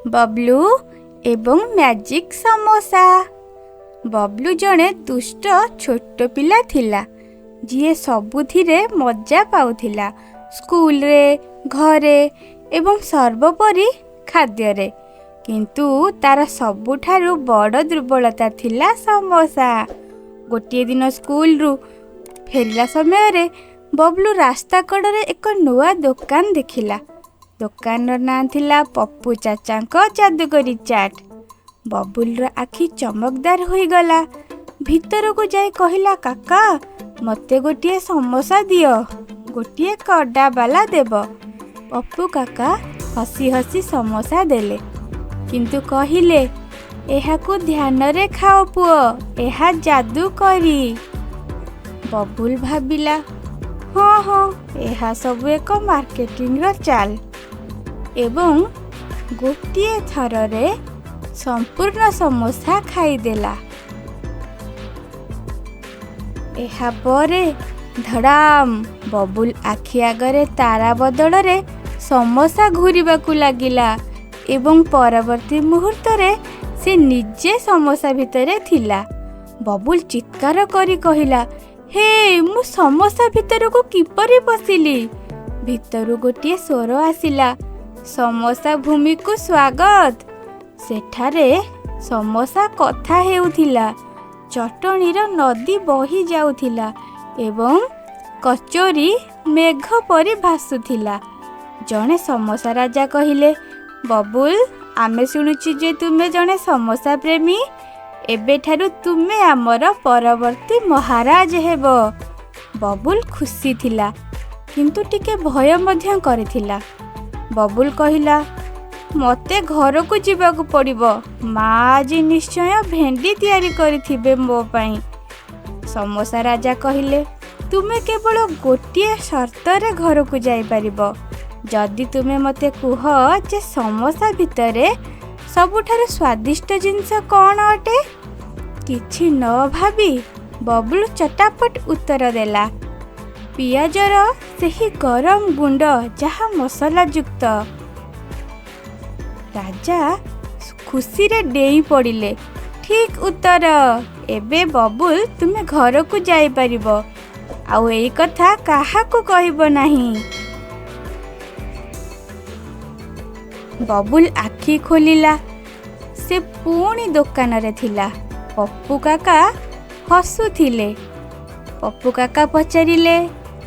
ବବଲୁ ଏବଂ ମ୍ୟାଜିକ୍ ସମୋସା। ବବଲୁ ଜଣେ ଦୁଷ୍ଟ ଛୋଟ ପିଲା ଥିଲା, ଯିଏ ସବୁଥିରେ ମଜା ପାଉଥିଲା, ସ୍କୁଲରେ, ଘରେ ଏବଂ ସର୍ବୋପରି ଖାଦ୍ୟରେ। କିନ୍ତୁ ତାର ସବୁଠାରୁ ବଡ଼ ଦୁର୍ବଳତା ଥିଲା ସମୋସା। ଗୋଟିଏ ଦିନ ସ୍କୁଲରୁ ଫେରିଲା ସମୟରେ ବବଲୁ ରାସ୍ତା କଡ଼ରେ ଏକ ନୂଆ ଦୋକାନ ଦେଖିଲା। ଦୋକାନର ନାଁ ଥିଲା ପପୁ ଚାଚାଙ୍କ ଯାଦୁକରୀ ଚାଟ୍। ବବୁଲର ଆଖି ଚମକଦାର ହୋଇଗଲା। ଭିତରକୁ ଯାଇ କହିଲା, କାକା, ମୋତେ ଗୋଟିଏ ସମୋସା ଦିଅ, ଗୋଟିଏ କଡ଼ାବାଲା ଦେବ। ପପୁ କାକା ହସି ହସି ସମୋସା ଦେଲେ, କିନ୍ତୁ କହିଲେ, ଏହାକୁ ଧ୍ୟାନରେ ଖାଅ ପୁଅ, ଏହା ଯାଦୁକରୀ। ବବୁଲ ଭାବିଲା, ହଁ ହଁ, ଏହା ସବୁ ଏକ ମାର୍କେଟିଂର ଚାଲ, ଏବଂ ଗୋଟିଏ ଥରରେ ସମ୍ପୂର୍ଣ୍ଣ ସମୋସା ଖାଇଦେଲା। ଏହାପରେ ଧଡ଼ାମ! ବବୁଲ ଆଖି ଆଗରେ ତାରା ବଦଳରେ ସମୋସା ଘୂରିବାକୁ ଲାଗିଲା ଏବଂ ପରବର୍ତ୍ତୀ ମୁହୂର୍ତ୍ତରେ ସେ ନିଜେ ସମୋସା ଭିତରେ ଥିଲା। ବବୁଲ ଚିତ୍କାର କରି କହିଲା, ହେ, ମୁଁ ସମୋସା ଭିତରକୁ କିପରି ପଶିଲି? ଭିତରୁ ଗୋଟିଏ ସ୍ୱର ଆସିଲା, ସମୋସା ଭୂମିକୁ ସ୍ୱାଗତ। ସେଠାରେ ସମୋସା କଥା ହେଉଥିଲା, ଚଟଣିର ନଦୀ ବହି ଯାଉଥିଲା ଏବଂ କଚୋରୀ ମେଘ ପରି ଭାସୁଥିଲା। ଜଣେ ସମୋସା ରାଜା କହିଲେ, ବବୁଲ, ଆମେ ଶୁଣୁଛୁ ଯେ ତୁମେ ଜଣେ ସମୋସା ପ୍ରେମୀ। ଏବେଠାରୁ ତୁମେ ଆମର ପରବର୍ତ୍ତୀ ମହାରାଜ ହେବ। ବବୁଲ ଖୁସି ଥିଲା, କିନ୍ତୁ ଟିକେ ଭୟ ମଧ୍ୟ କରିଥିଲା। ବବୁଲ କହିଲା, ମୋତେ ଘରକୁ ଯିବାକୁ ପଡ଼ିବ, ମା ଆଜି ନିଶ୍ଚୟ ଭେଣ୍ଡି ତିଆରି କରିଥିବେ ମୋ ପାଇଁ। ସମୋସା ରାଜା କହିଲେ, ତୁମେ କେବଳ ଗୋଟିଏ ସର୍ତ୍ତରେ ଘରକୁ ଯାଇପାରିବ, ଯଦି ତୁମେ ମୋତେ କୁହ ଯେ ସମୋସା ଭିତରେ ସବୁଠାରୁ ସ୍ୱାଦିଷ୍ଟ ଜିନିଷ କ'ଣ ଅଟେ। କିଛି ନ ଭାବି ବବଲୁ ଚଟାପଟ ଉତ୍ତର ଦେଲା, ପିଆଜର ସେହି ଗରମ ଗୁଣ୍ଡ ଯାହା ମସଲାଯୁକ୍ତ। ରାଜା ଖୁସିରେ ଡେଇଁ ପଡ଼ିଲେ, ଠିକ୍ ଉତ୍ତର! ଏବେ ବବୁଲ, ତୁମେ ଘରକୁ ଯାଇପାରିବ, ଆଉ ଏଇ କଥା କାହାକୁ କହିବ ନାହିଁ। ବବୁଲ ଆଖି ଖୋଲିଲା, ସେ ପୁଣି ଦୋକାନରେ ଥିଲା। ପପୁ କାକା ହସୁଥିଲେ। ପପୁ କାକା ପଚାରିଲେ,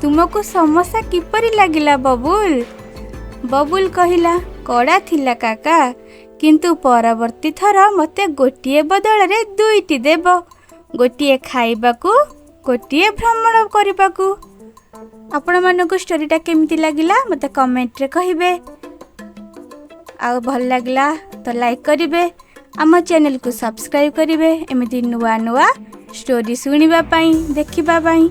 ତୁମକୁ ସମୋସା କିପରି ଲାଗିଲା ବବୁଲ? ବବୁଲ କହିଲା, କଡ଼ା ଥିଲା କାକା, କିନ୍ତୁ ପରବର୍ତ୍ତୀ ଥର ମୋତେ ଗୋଟିଏ ବଦଳରେ ଦୁଇଟି ଦେବ, ଗୋଟିଏ ଖାଇବାକୁ, ଗୋଟିଏ ଭ୍ରମଣ କରିବାକୁ। ଆପଣମାନଙ୍କୁ ଷ୍ଟୋରିଟା କେମିତି ଲାଗିଲା ମୋତେ କମେଣ୍ଟରେ କହିବେ, ଆଉ ଭଲ ଲାଗିଲା ତ ଲାଇକ୍ କରିବେ, ଆମ ଚ୍ୟାନେଲକୁ ସବସ୍କ୍ରାଇବ୍ କରିବେ ଏମିତି ନୂଆ ନୂଆ ଷ୍ଟୋରି ଶୁଣିବା ପାଇଁ, ଦେଖିବା ପାଇଁ,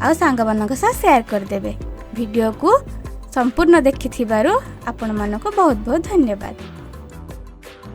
ଆଉ ସାଙ୍ଗମାନଙ୍କ ସହ ସେୟାର କରିଦେବେ। ଭିଡ଼ିଓକୁ ସମ୍ପୂର୍ଣ୍ଣ ଦେଖିଥିବାରୁ ଆପଣମାନଙ୍କୁ ବହୁତ ବହୁତ ଧନ୍ୟବାଦ।